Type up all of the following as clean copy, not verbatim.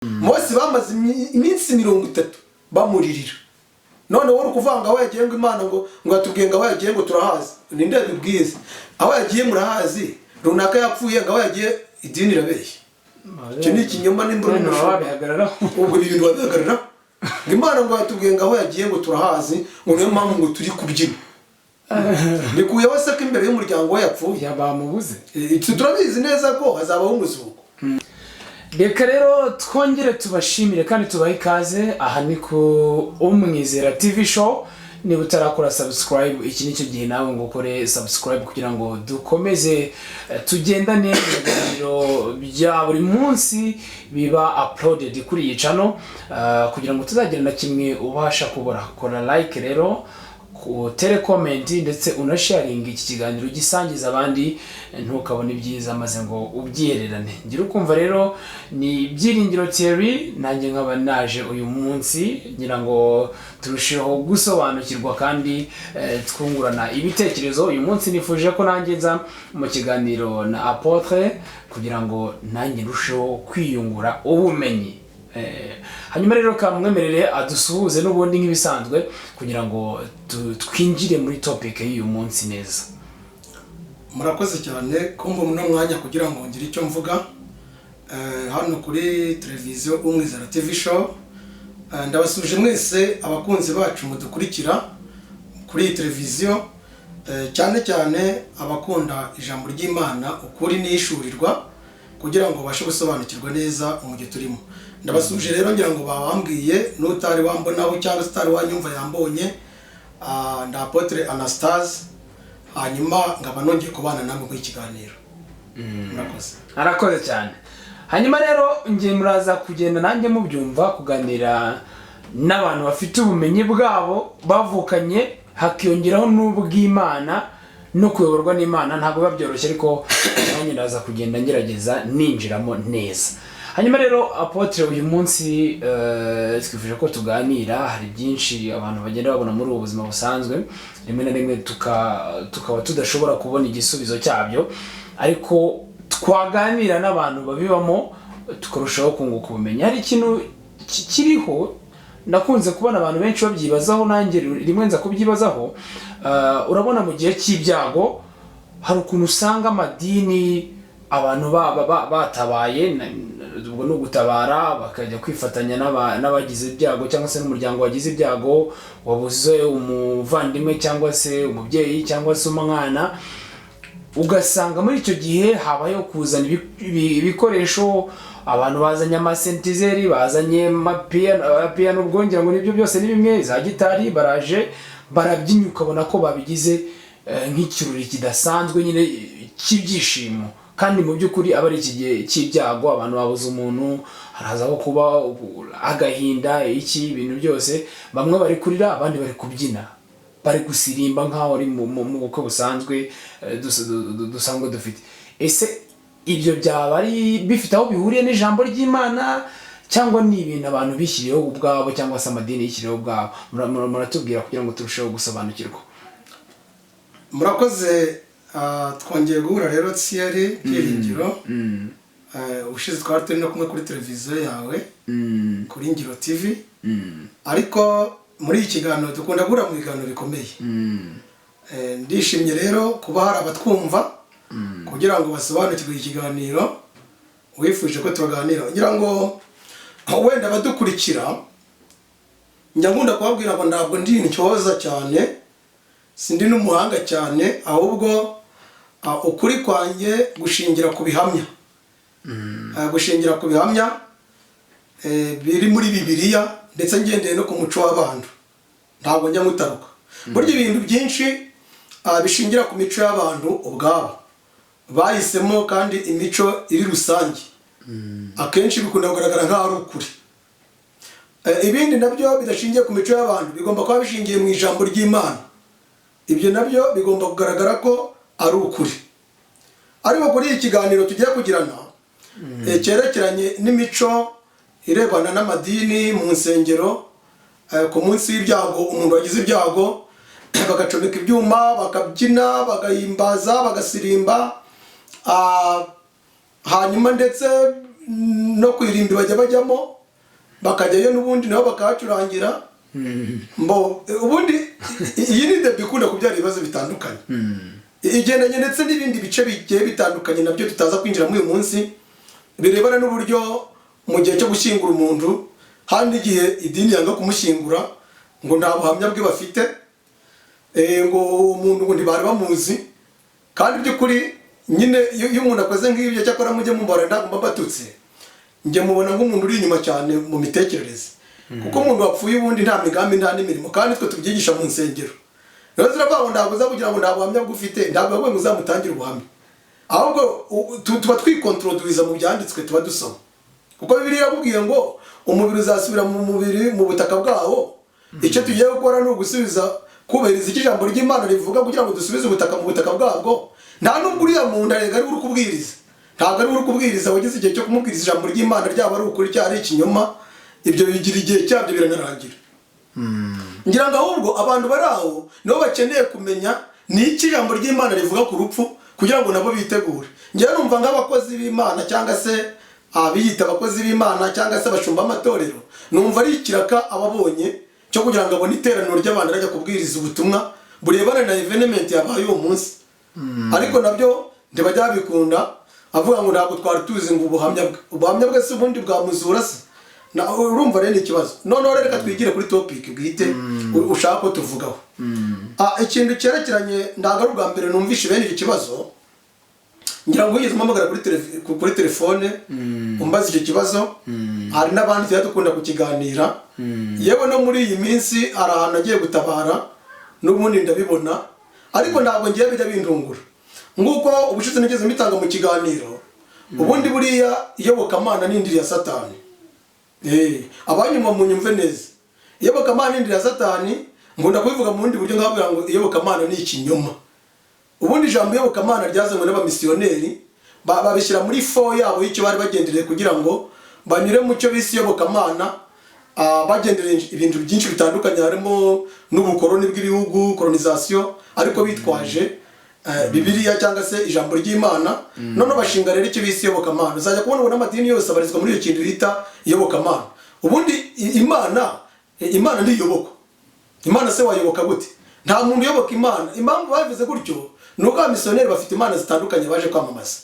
Mose bamaze iminsi 30 bamuririra. None wowe uri kuvuga ngo aho yagiye, ngo Imana ngo yatubwiye ngo aho yagiye ngo turahazi. Ninde yabibwiye se? Aho yagiye murahazi? Runaka yapfuye, ngo aho yagiye. Idini irabeshya, icyo ni ikinyoma nimba uri None baba umushumba. babihagararaho. Ubwo ibi bintu babihagararaho, ngo Imana ngo yatubwiye ngo aho yagiye ngo turahazi, ngo niyo mpamvu ngo turi kubyina. Bikuyeho se ko imbere y'umuryango we yapfuye? Ya, bamubuze. Turabizi neza ko hazabaho umuzuko. Reka rero twongere tubashimire kandi tubahe ikaze. Aha ni ku Umwizera TV Show. Niba utarakora subscribe, iki nicyo gihe nawe ngo ukore subscribe kugira ngo dukomeze tugendane mu biganiro bya buri munsi biba uploaded kuri iyi channel, kugira ngo tuzagira na kimwe ubasha kubura. Kora like rero, utere comment, ndetse unasharinga iki kiganiro, ugisangiza abandi. Ntukabone ibyiza maze ngo ubyihererane. Ngira ukumva rero ni Byiringiro Thierry, nanjye nkaba naje uyu munsi ngira ngo turusheho gusobanukirwa kandi twungurana ibitekerezo. Uyu munsi nifuje ko nanjye nza mu kiganiro na Apotre kugira ngo nanjye ndusheho kwiyungura ubumenyi. Hanyuma rero kamwemerere adusuhuze n'ubundi nk'ibisanzwe kugira ngo twinjire muri topic y'uyu munsi neza. Murakoze cyane kumva uno mwanya kugira ngo ngire icyo mvuga hano kuri televiziyo Umwizera TV Show. Ndabasuje mwese abakunzi bacu mudukurikira kuri iyi televiziyo, cyane cyane abakunda ijambo ry'Imana, ukuri n'ihishurirwa, kugira ngo babashe gusobanukirwa neza umujyi turimo. Ndabasuje rero, ngira ngo babambwiye, n'utari wambonaho cyangwa se utari wanyumva yambonye. Ndi Apotre Anastase, hanyuma nkaba nongeye kubana namwe muri iki kiganiro. Murakoze. Arakoze cyane. Hanyuma rero njye muraza kugenda nanjye mubyumva, kuganira n'abantu bafite ubumenyi bwabo bavukanye, hakiyongeraho n'ubw'Imana no kuyoborwa n'Imana, ntabwo biba byoroshye, ariko nanjye ndaza kugenda ngerageza ninjiramo neza. Hanyuma rero Apotre, uyu munsi twifuje ko tuganira. Hari byinshi abantu bagenda babona muri ubu buzima busanzwe, rimwe na rimwe tukaba tudashobora kubona igisubizo cyabyo, ariko twaganira n'abantu babibamo tukarushaho kunguka ubumenyi. Hari ikintu kiriho nakunze kubona abantu benshi babyibazaho, nanjye rimwe nza kubyibazaho. Urabona mu gihe cy'ibyago hari ukuntu usanga amadini, abantu batabaye, ubwo ni ugutabara, bakajya kwifatanya n'abagize ibyago cyangwa se n'umuryango wagize ibyago, wabuze umuvandimwe cyangwa se umubyeyi cyangwa se umwana. Ugasanga muri icyo gihe habayeho kuzana ibikoresho, abantu bazanye amasynthétiseur, bazanye amapiyano, ubwo ngira ngo nibyo byose ni bimwe, za gitari, baraje barabyinya, ukabona ko babigize nk'ikirori kidasanzwe nyine cy'ibyishimo, kandi mu by'ukuri aba ari iki gihe cy'ibyago, abantu babuze umuntu, harazaho kuba agahinda, iki, ibintu byose, bamwe bari kurira, abandi bari kubyina, bari gusirimba nk'aho ari mu bukwe busanzwe dusanzwe dufite. Ese ibyo byaba ari bifite aho bihuriye n'ijambo ry'Imana, cyangwa ni ibintu abantu bishyiriyeho ubwabo, cyangwa se amadini yishyiriyeho ubwabo? Muratubwira kugira ngo turusheho gusobanukirwa. Murakoze. Twongeye guhura rero, Thierry Byiringiro. Ubushize twari turi no kumwe kuri televiziyo yawe, kuri Ngiro TV, ariko muri iki kiganiro dukunda guhura mu biganiro bikomeye. Ndishimye rero kuba hari abatwumva kugira ngo basobanukirwe ikiganiro wifuje ko tubaganira. Ngira ngo wenda abadukurikira, njya nkunda kubabwira ngo ntabwo ndi intyoza cyane, sindi n'umuhanga cyane, ahubwo ukuri kwanjye gushingira ku bihamya, gushingira ku bihamya biri muri Bibiliya, ndetse ngendeye no ku muco w'abantu. Ntabwo njya mutaruka. Burya ibintu byinshi bishingira ku mico y'abantu ubwabo bahisemo, kandi imico iri rusange, akenshi bikunda kugaragara nk'aho ari ukuri. Ibindi nabyo bidashingiye ku mico y'abantu bigomba kuba bishingiye mu ijambo ry'Imana, ibyo nabyo bigomba kugaragara ko ari ukuri. Ariko kuri iki kiganiro tugiye kugirana cyerekeranye n'imico irebana n'amadini mu nsengero, ku munsi w'ibyago, umuntu wagize ibyago, bagacomeka ibyuma, bakabyina, bagahimbaza, bagasirimba, hanyuma ndetse no ku irimbi bajya bajyamo, bakajyayo n'ubundi nabo bakahacurangira. Mbo ubundi iyi ni débat ikunda kubyara ibibazo bitandukanye, igendanye ndetse n'ibindi bice bigiye bitandukanye nabyo tutaza kwinjiramo uyu munsi, birebana n'uburyo mu gihe cyo gushyingura umuntu hari n'igihe idini yanga kumushyingura ngo nta buhamya bwe bafite, ngo umuntu ngo ntibari bamuzi. Kandi by'ukuri nyine iyo umuntu akoze nk'ibyo, cyakora mujye mubara, ntabwo mba mbatutse, njye mubona nk'umuntu uri inyuma cyane mu mitekerereze, kuko umuntu wapfuye ubundi nta migambi, nta n'imirimo, kandi twe tubyigisha mu nsengero. Rero ziravuga ngo ntabwo uza kugira ngo nta buhamya bw'ufite, ntabwo bavuga ngo uzamutangire ubuhamya, ahubwo tuba twikontoroduriza mu byanditswe tuba dusoma, kuko Bibiliya yakubwiye ngo umubiri uzasubira mu mubiri, mu butaka bwawo. Icyo tugiye gukora ni ugusubiza, kubahiriza icyo ijambo ry'Imana rivuga, kugira ngo dusubize ubutaka mu butaka bwabwo. Nta nubwo uriya muntu arega ari we uri kubwiriza, ntabwo ari we uri kubwiriza wagize igihe cyo kumubwiriza ijambo ry'Imana, ryaba ari ukuri cyangwa ari ikinyoma, ibyo bigira igihe cyabyo biranarangira. Ngira ngo ahubwo abantu bari aho nibo bakeneye kumenya ni iki ijambo ry'Imana rivuga ku rupfu, kugira ngo nabo bitegure. Ngewe numva nk'abakozi b'Imana cyangwa se abiyita abakozi b'Imana cyangwa se abashumba b'amatorero, numva ari ikiraka ababonye cyo kugira ngo abone iteraniro ry'abantu ajya kubwiriza ubutumwa burebana na événement yabaye uwo munsi, ariko nabyo ntibajya babikunda, avuga ngo ntabwo twari tuzi ngo ubuhamya bwe, ubuhamya bwe si ubundi bwamuzura se? Urumva rero ni ikibazo. Noneho rero reka twigire kuri topic bwite ushaka ko tuvugaho. Ikintu cyerekeranye, ntabwo ari ubwa mbere numvishe bene icyo kibazo. Ngira ngo wigeze umpamagara kuri telefone umbaza icyo kibazo, hari n'abandi tujya dukunda kukiganira. Yewe no muri iyi minsi hari ahantu agiye gutabara n'ubundi ndabibona, ariko ntabwo ngiye bijya bindungura nk'uko ubushize nigeze mbitanga mu kiganiro. Ubundi buriya iyobokamana ni indiri ya Satani. Abanyuma munyumve neza, iyobokamana ni indiri ya Satani. Nkunda kubivuga mu bundi buryo nkababwira ngo iyobokamana ni ikinyoma. Ubundi ijambo iyobokamana ryazanywe n'abamisiyoneri, babishyira muri fo yabo y'icyo bari bagendereye, kugira ngo banyure mu cyo bise iyobokamana, bagendereye ibintu byinshi bitandukanye, harimo n'ubukoroni bw'ibihugu, colonisation, ariko bitwaje Bibiliya cyangwa se ijambo ry'Imana. Noneho bashinga rero icyo bise iyobokamana. Uzajya kubona ubona amadini yose abarizwa muri icyo kintu bita iyobokamana. Ubundi Imana ntiyobokwa. Imana se wayoboka gute? Nta muntu uyoboka Imana. Impamvu babivuze gutyo ni uko abamisiyoneri bafite imana zitandukanye baje kwamamaza,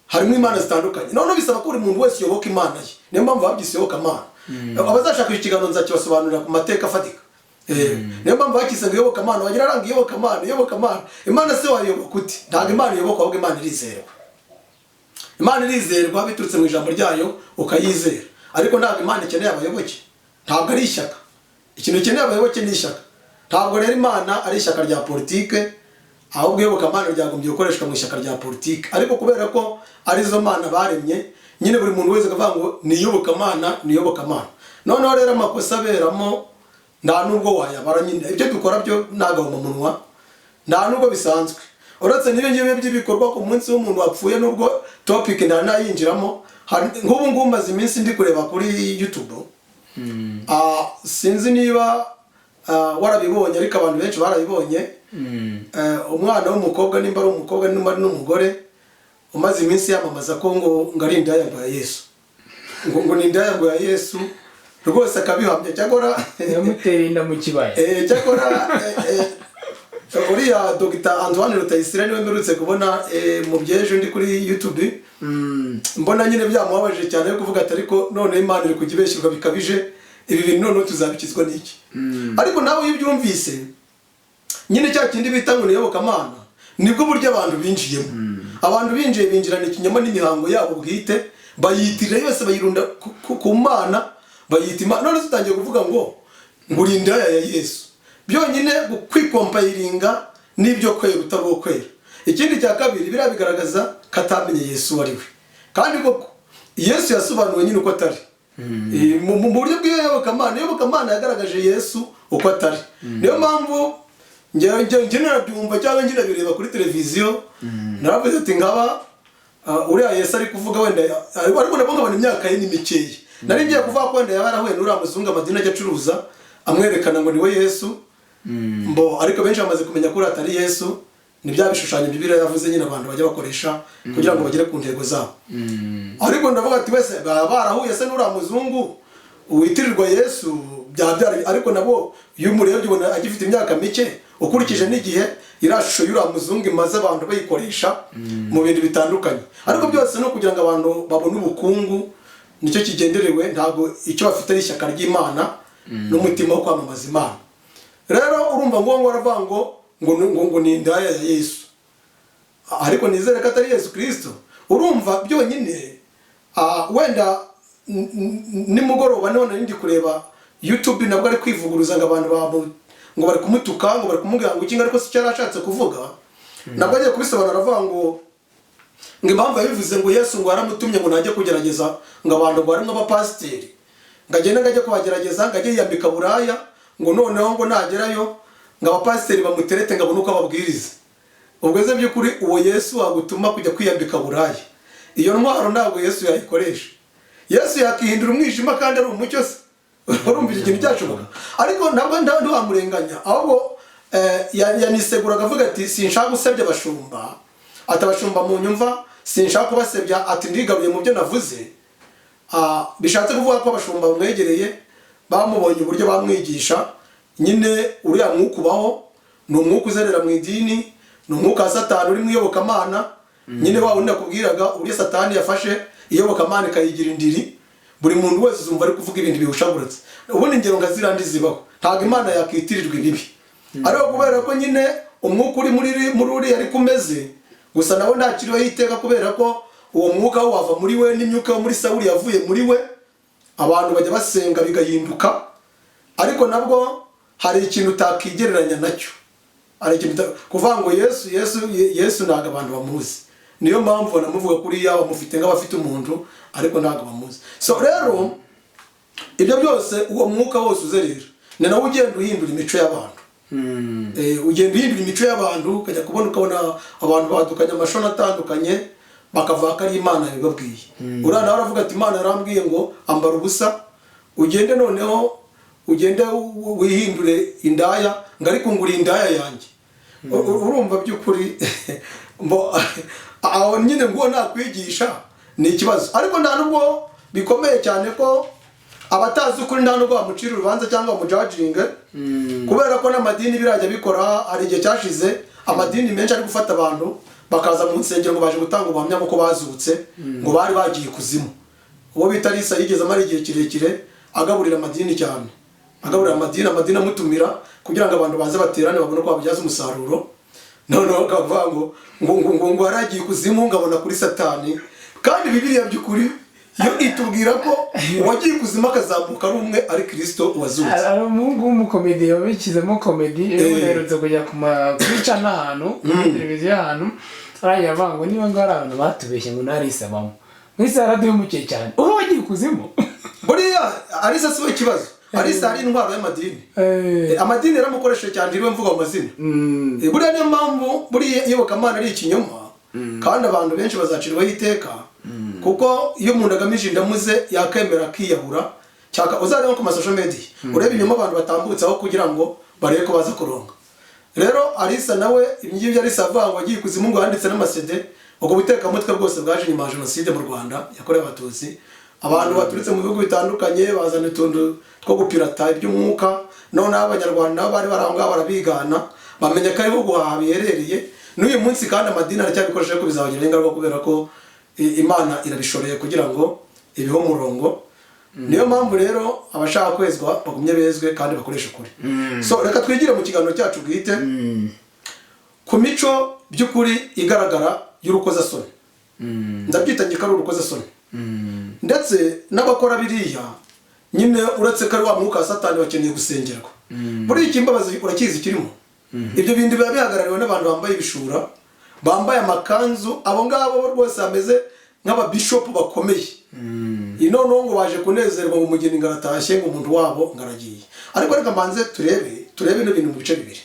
harimo imana zitandukanye. Noneho bisaba ko buri muntu wese yoboka Imana ye, niyo mpamvu babyise iyobokamana. Abazashaka iki kiganiro nzakibasobanurira ku mateka afatika. Niyo mpamvu bakise ngo iyobokamana, wagira aranga iyobokamana, iyobokamana. Imana se wayoboka ute? Ntabwo Imana iyobokwa, ahubwo Imana irizerwa. Imana irizerwa biturutse mu ijambo ryayo, ukayizera, ariko ntabwo Imana ikeneye abayoboke, ntabwo ari ishyaka. Ikintu gikeneye abayoboke ni ishyaka. Ntabwo rero Imana ari ishyaka rya politike, ahubwo iyobokamana ryagombye gukoreshwa mu ishyaka rya politike. Ariko kubera ko arizo mana baremye nyine, buri muntu wese akavuga ngo ni iyobokamana, ni iyobokamana. Noneho rero amakosa aberamo nta nubwo wayabara nyine, ibyo dukora byo ni agahomamunwa, nta nubwo bisanzwe, uretse n'ibyo ngibyo by'ibikorwa ku munsi w'umuntu wapfuye. Nubwo topic nta nayinjiramo. Nk'ubu ngubu maze iminsi ndi kureba kuri YouTube. Sinzi niba warabibonye, ariko abantu benshi barabibonye. Umwana w'umukobwa, nimba ari umukobwa, nimba ari n'umugore, umaze iminsi yamamaza ko ngo ari indaya ngo ya Yesu, ngo ni indaya ngo ya Yesu rwose, akabihamya. Cyakora yamutera inda mu kibaya. Cyakora uriya Dr Antoine Rutayisire niwe mperutse kubona mu by'ejo ndi kuri YouTube, mbona nyine byamubabaje cyane yo kuvuga ati: "Ariko none Imana iri kujya ibeshyirwa bikabije, ibi bintu noneho tuzabikizwa n'iki?" Ariko nawe iyo ubyumvise nyine, cya kindi bita ngo ni iyobokamana, nibwo buryo abantu binjiyemo. Abantu binjiye binjirana ikinyoma n'imihango yabo bwite, bayitirira yose, bayirunda ku Mana, bayita Imana. None tutangiye kuvuga ngo uri indaya ya Yesu, byonyine kwikompayiringa n'ibyo kwera utari uwo kwera. Ikindi cya kabiri, biriya bigaragaza ko atamenye Yesu uwo ari we. Kandi koko Yesu yasobanuwe nyine uko atari. Mu buryo bw'iyobokamana, iyobokamana yagaragaje Yesu uko atari. Niyo mpamvu njye narabyumva cyangwa njye nabireba kuri televiziyo, naravuze ati nkaba uriya Yesu ari kuvuga wenda, ariko nabwo nkabona imyaka ye ni mikeya. Nari ngiye kuvuga ko wenda yaba yarahuye n'uriya muzungu amadini ajya acuruza, amwerekana ngo niwe Yesu mbo, ariko benshi bamaze kumenya ko uriya atari Yesu. Ni bya bishushanyo Bibiliya yavuze nyine abantu bajya bakoresha kugira ngo bagere ku ntego zabo. Ariko ndavuga ati wese baba barahuye se n'uriya muzungu witirirwa Yesu, byaba byari. Ariko nabo iyo umurebye ubona agifite imyaka mike ukurikije n'igihe iriya shusho y'uriya muzungu imaze abantu bayikoresha mu bintu bitandukanye. Ariko byose ni ukugira ngo abantu babone ubukungu, nicyo kigenderewe. Ntabwo icyo bafite ari ishyaka ry'Imana n'umutima wo kwamamaza Imana. Rero urumva ngo aravuga ngo ni indaya ya Yesu, ariko nizere ko atari Yesu Kirisito. Urumva byonyine, wenda nimugoroba none ndi kureba YouTube, nabwo ari kwivuguruza ngo abantu ngo bari kumutuka, ngo bari kumubwira ngo iki, ariko si cyo yari ashatse kuvuga. Nabwo agiye kubisobanura avuga ngo impamvu yabivuze, ngo Yesu ngo yaramutumye ngo najye kugerageza ngo abantu ngo harimo abapasiteri, ngo agende ngo ajye kubagerageza, ngo ajye yiyambika buraya, ngo noneho ngo nagerayo ngo abapasiteri bamuterete ngo abone uko ababwiriza. Ubwo se by'ukuri uwo Yesu wagutuma kujya kwiyambika buraya, iyo ntwaro ntabwo Yesu yayikoresha. Yesu yakihindura umwijima kandi ari umucyo se? Urumva iki kintu cyashoboka? Ariko ntabwo ntiwamurenganya, ahubwo yaniseguraga avuga ati sinshaka gusebya abashumba, ati abashumba mu nyumva sinshaka kubasebya, ati ndigaruye mu byo navuze. Bishatse kuvuga ko abashumba bamwegereye bamubonye uburyo bamwigisha nyine. Uriya mwuka ubaho ni umwuka uzerera mu idini, ni umwuka wa Satani uri mu iyobokamana nyine, wa wundi nakubwiraga uburyo Satani yafashe iyobokamana ikayigira indiri. Buri muntu wese uzumva ari kuvuga ibintu bihushaguritse. Ubundi ingero nka ziriya zibaho, ntabwo Imana yakitirirwa ibibi, ariko kubera ko nyine umwuka uri muri uriya ariko umeze gusa, nawe ntakiriho iteka, kubera ko uwo mwuka wo wava muri we n'imyuka yo muri Sawuli yavuye muri we. Abantu bajya basenga bigahinduka, ariko nabwo hari ikintu utakigereranya nacyo. Hari ikintu kuvuga ngo Yesu, Yesu, Yesu, ntabwo abantu bamuzi. Niyo mpamvu banamuvuga kuriya, bamufite nk'abafite umuntu, ariko ntabwo bamuzi. So rero ibyo byose, uwo mwuka wose uzerera, ni nawe ugenda uhindura imico y'abantu. Ugenda uhindura imico y'abantu, ukajya kubona ukabona abantu badukanye amashoni atandukanye, bakavuga ko ari Imana yabibabwiye. Uriya nawe aravuga ati Imana yarambwiye ngo ambara ubusa ugende, noneho ugende wihindure indaya, ngo ariko ngura indaya yanjye. Urumva by'ukuri aho nyine ngo nakwigisha ni ikibazo. Ariko nta nubwo bikomeye cyane ko abatazi ukuri nta nubwo bamucira urubanza cyangwa bamujajinge, kubera ko n'amadini birajya bikora. Hari igihe cyashize amadini menshi ari gufata abantu bakaza mu nsengero ngo baje gutanga ubuhamya bw'uko bazutse, ngo bari bagiye ikuzimu. Uwo bita Lisa yigeze amara igihe kirekire agaburira amadini cyane, agaburira amadini, amadini amutumira kugira ngo abantu baze baterane babone uko babyaza umusaruro. Noneho akavuga ngo yaragiye ikuzimu, ngo abona kuri Satani. Kandi Bibiliya by'ukuri yo itubwira ko uwagiye ikuzimu akazamuka ari umwe, ari Kirisito wazutse. Hari umuhungu w'umukomedi wabishyizemo komedi, uherutse kujya kuri channel ahantu kuri televiziyo ahantu, arangira avuga ngo niba ngo hari abantu batubeshye ngo narisabamo mwese yaraduhemukiye cyane, uba wagiye ikuzimu. Buriya Arisa si we ikibazo. Arisa hari intwaro y'amadini. Amadini yaramukoresheje cyane, ntiriwe mvuga mu mazina. Buriya niyo mpamvu buriya iyobokamana ari ikinyoma, kandi abantu benshi bazacirwaho iteka, kuko iyo umuntu agamije indamu ze yakemera akiyahura. Cyaka uzareba ku ma social media, urebe inyuma abantu batambutseho kugira ngo barebe ko baza kuronga. Rero Arisa nawe ibyo ngibyo, Arisa avuga ngo agiye ikuzimu, ngo yanditse n'amasede. Ubwo butekamutwe bwose bwaje nyuma ya jenoside mu Rwanda yakorewe Abatutsi. Abantu baturutse mu bihugu bitandukanye bazana utuntu two gupirata iby'umwuka, noneho Abanyarwanda nabo bari bari aho ngaho barabigana, bamenya ko ariho guhaha biherereye. N'uyu munsi kandi amadini aracyabikoresha, ariko bizabagiraho ingaruka, kubera ko Imana irabishoreye kugira ngo ibihe umurongo. Niyo mpamvu rero abashaka kwezwa bagumye bezwe kandi bakoresha ukuri. So reka twigire mu kiganiro cyacu bwite ku mico by'ukuri igaragara y'urukozasoni. Ndabyita ko ari urukozasoni, ndetse n'abakora biriya nyine, uretse ko ari wa mwuka wa Satani, bakeneye gusengerwa. Buriya ikimbabazi urakizi kirimo, ibyo bintu biba bihagarariwe n'abantu bambaye ibishura, bambaye amakanzu. Abo ngabo bo rwose bameze nk'ababishopu bakomeye. Noneho ngo baje kunezerwa ngo umugeni ngo aratashye, ngo umuntu wabo ngo aragiye. Ariko reka mbanze turebe bino bintu mu bice bibiri.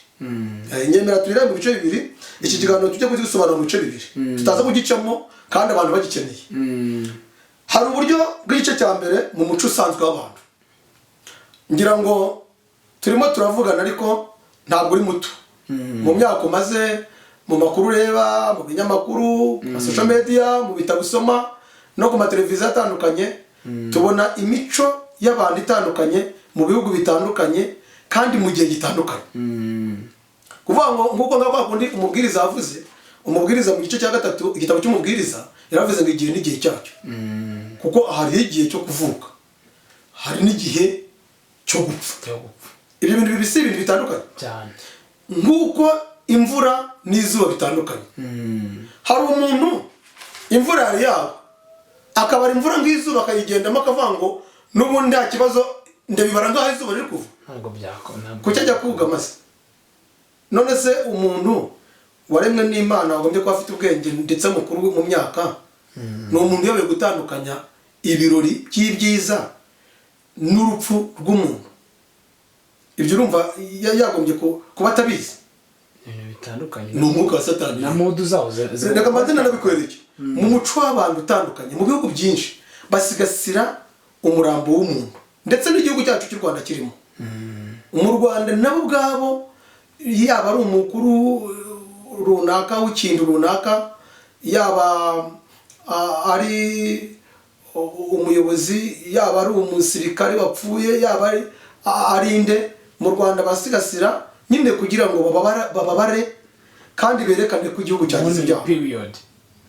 Nyemera turebe mu bice bibiri. Iki kiganiro tujye kugisobanura mu bice bibiri, tutaza kugicamo kandi abantu bagikeneye. Hari uburyo bw'igice cya mbere mu muco usanzwe w'abantu. Ngira ngo turimo turavugana, ariko ntabwo uri muto mu myaka umaze. Mu makuru ureba mu binyamakuru, ku ma social media, mu bitabo usoma no ku mateleviziyo atandukanye, tubona imico y'abantu itandukanye mu bihugu bitandukanye kandi mu gihe gitandukanye. Kuvuga ngo nk'uko ngaho kwa kundi Umubwiriza yavuze, Umubwiriza mu gice cya 3, igitabo cy'Umubwiriza, yaravuze ngo igihe n'igihe cyacyo, kuko hariho igihe cyo kuvuka, hari n'igihe cyo gupfa. Cyo gupfa. Ibyo bintu bibiri si ibintu bitandukanye? Cyane. Nk'uko imvura n'izuba bitandukanye. Hari umuntu imvura yari yaba akabara imvura nk'izuba, akayigendamo, akavuga ngo n'ubundi nta kibazo, ndabibara ngaho izuba riri kuva. Ntabwo byakora, ntabwo. Kuki ajya kugama se? None se umuntu waremwe n'Imana, wagombye kuba afite ubwenge ndetse mukuru mu myaka, ni umuntu uyobewe gutandukanya ibirori by'ibyiza n'urupfu rw'umuntu? Ibyo urumva yagombye kuba atabizi? Ibintu bitandukanye. Ni umwuka wa Satani. Na mood zawo Reka mbanze nanabikwereke. Mu muco w'abantu utandukanye, mu bihugu byinshi basigasira umurambo w'umuntu, ndetse n'igihugu cyacu cy'u Rwanda kirimo. Mu Rwanda nabo ubwabo, yaba ari umukuru runaka w'ikintu runaka, yaba ari umuyobozi, yaba ari umusirikare wapfuye, yaba ari inde, mu Rwanda basigasira nyine kugira ngo bababare kandi berekane ko igihugu cyagize ibyago. Period,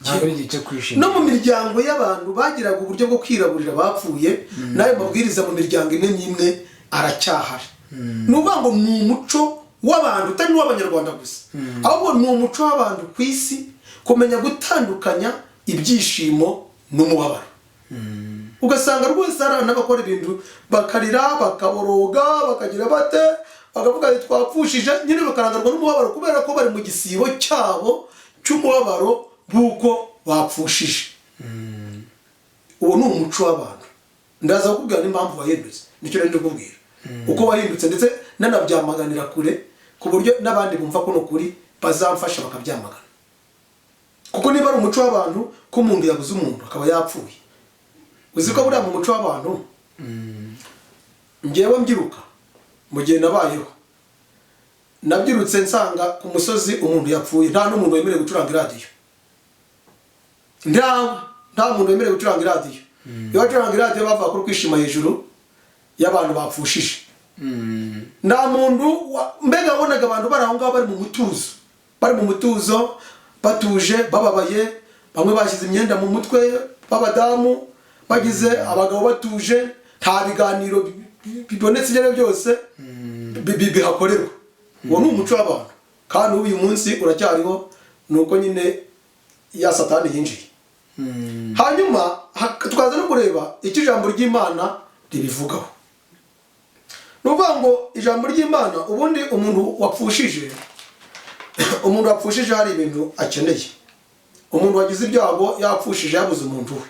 ntabwo ari igihe cyo kwishima. No mu miryango y'abantu bagiraga uburyo bwo kwiraburira abapfuye, n'ayo mabwiriza mu miryango imwe n'imwe aracyahari. Ni ukuvuga ngo ni umuco w'abantu, utari n'uw'Abanyarwanda gusa, ahubwo ni umuco w'abantu ku isi kumenya gutandukanya ibyishimo n'umubabaro. Ugasanga rwose hari n'abakora ibintu bakarira, bakaboroga, bakagira bate, bakavuga ati twapfushije nyine, bakarangarwa n'umubabaro kubera ko bari mu gisibo cyabo cy'umubabaro bw'uko bapfushije. Uwo ni umuco w'abantu. Ndaza kukubwira n'impamvu wahindutse, nicyo nari ndikubwira uko wahindutse, ndetse nanabyamaganira kure ku buryo n'abandi bumva ko ni ukuri bazamfasha bakabyamagana. Kuko niba ari umuco w'abantu ko umuntu yabuze umuntu akaba yapfuye, uzi ko buriya mu muco w'abantu, ngewe mbyiruka, mu gihe nabayeho, nabyirutse nsanga ku musozi umuntu yapfuye nta n'umuntu wemerewe gucuranga iradiyo. Nta muntu wemerewe gucuranga iradiyo. Iyo bacuranga iradiyo bavuga ko kwishima hejuru y'abantu bapfushije. Nta muntu mbega wabonaga abantu bari aho ngaho bari mu mutuzo, bari mu mutuzo, batuje, bababaye. Bamwe bashyize imyenda mu mutwe b'abadamu, bagize abagabo batuje, nta biganiro bibonetse ibyo ari byo byose bihakorerwa. Uwo ni umuco w'abantu kandi uyu munsi uracyariho, ni uko nyine ya Satani yinjiye. Hanyuma tukaza no kureba icyo ijambo ry'Imana ribivugaho. Ni ukuvuga ngo ijambo ry'Imana, ubundi umuntu wapfushije hari ibintu akeneye. Umuntu wagize ibyago, yapfushije, yabuze umuntu we,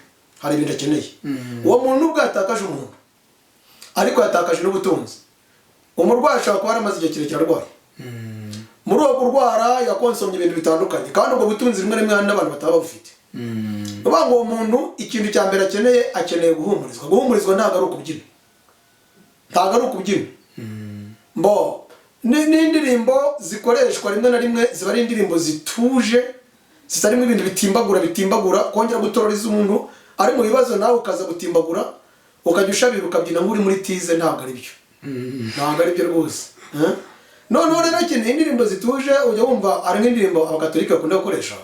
hari ibintu akeneye. Uwo muntu nubwo yatakaje umuntu, ariko yatakaje n'ubutunzi. Umurwayi ashobora kuba yaramaze igihe kirekire arwaye. Muri uwo kurwara yakonsomye ibintu bitandukanye, kandi ubwo butunzi rimwe na rimwe hari n'abantu bataba babufite. Ni ukuvuga ngo uwo muntu ikintu cya mbere akeneye, akeneye guhumurizwa. Guhumurizwa ntabwo ari ukubyina, ntabwo ari ukubyina. Mbo n'indirimbo zikoreshwa rimwe na rimwe ziba ari indirimbo zituje, zitarimo ibintu bitimbagura bitimbagura, kongera gutororeza umuntu ari mu bibazo, nawe ukaza gutimbagura, ukajya ushabira, ukabyina nk'uri muri tize. Ntabwo ari byo, ntabwo ari byo rwose. Eh? Noneho rero akeneye indirimbo zituje. Ujya wumva ari nk'indirimbo Abakatolika bakunda gukoresha,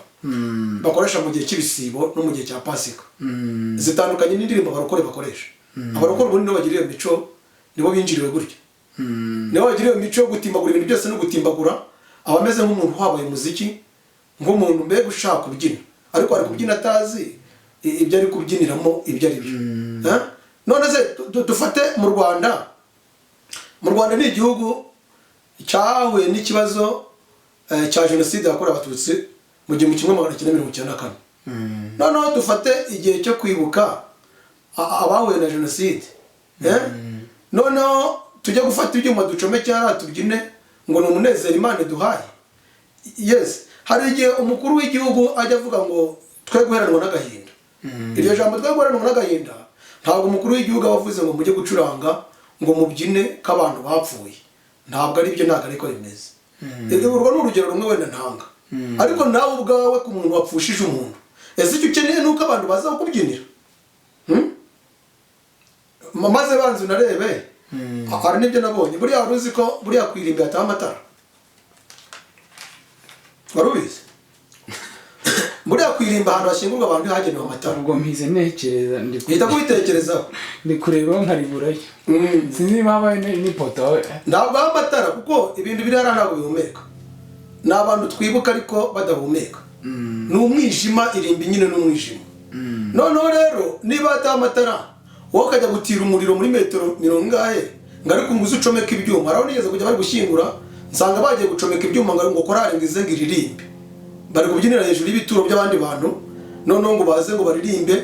bakoresha mu gihe cy'ibisibo no mu gihe cya Pasika, zitandukanye n'indirimbo abarokore bakoresha. Abarokore ubundi nibo bagira iyo mico, nibo binjiriwe gutyo, nibo bagira iyo mico yo gutimbagura ibintu byose no gutimbagura. Aba ameze nk'umuntu wabaye umuziki, nk'umuntu mbega ushaka kubyina, ariko ari kubyina atazi ibyo ari kubyiniramo ibyo ari byo. Eh? None se dufate mu Rwanda. Mu Rwanda ni igihugu cyahuye n'ikibazo cya jenoside yakorewe Abatutsi mu 1994. Noneho dufate igihe cyo kwibuka abahuye na jenoside, eh? Noneho tujye gufata ibyuma ducomeke hariya tubyine ngo ni umunezero Imana iduhaye. Yes, hari igihe umukuru w'igihugu ajya avuga ngo twe guheranwa n'agahinda. Iryo jambo twe guheranwa n'agahinda, ntabwo umukuru w'igihugu aba avuze ngo mujye gucuranga ngo mubyine ko abantu bapfuye. Ntabwo ari byo, ntabwo ariko bimeze. Urwo ni urugero rumwe wenda ntanga. Ariko nawe ubwawe, ku muntu wapfushije umuntu, ese icyo ukeneye ni uko abantu baza kukubyinira? Maze banza unarebe. Hari n'ibyo nabonye. Buriya wari uzi ko buriya ku irimbi hataha amatara? Wari ubizi? Buriya ku irimbi, ahantu hashyingurwa abantu, hagenewe amatara. Ubwo mpize ntekereza, ndi Hita kubitekerezaho. Ndi kureba nkariburayo, sinzi niba habaye n'ipoto. Ntabwo haba amatara, kuko ibintu biri hariya ntabwo bihumeka. Ni abantu twibuka ariko badahumeka, ni umwijima. Irimbi nyine ni umwijima. Noneho rero niba hataha amatara, wowe ukajya gutira umuriro muri metero mirongo ingahe ngo ariko ngo uze ucomeke ibyuma. Hari aho nigeze kujya bari gushyingura, nsanga bagiye gucomeka ibyuma ngo korari ngo ize ngo iririmbe. Bari kubyinira hejuru y'ibituro by'abandi bantu, noneho ngo baze ngo baririmbe,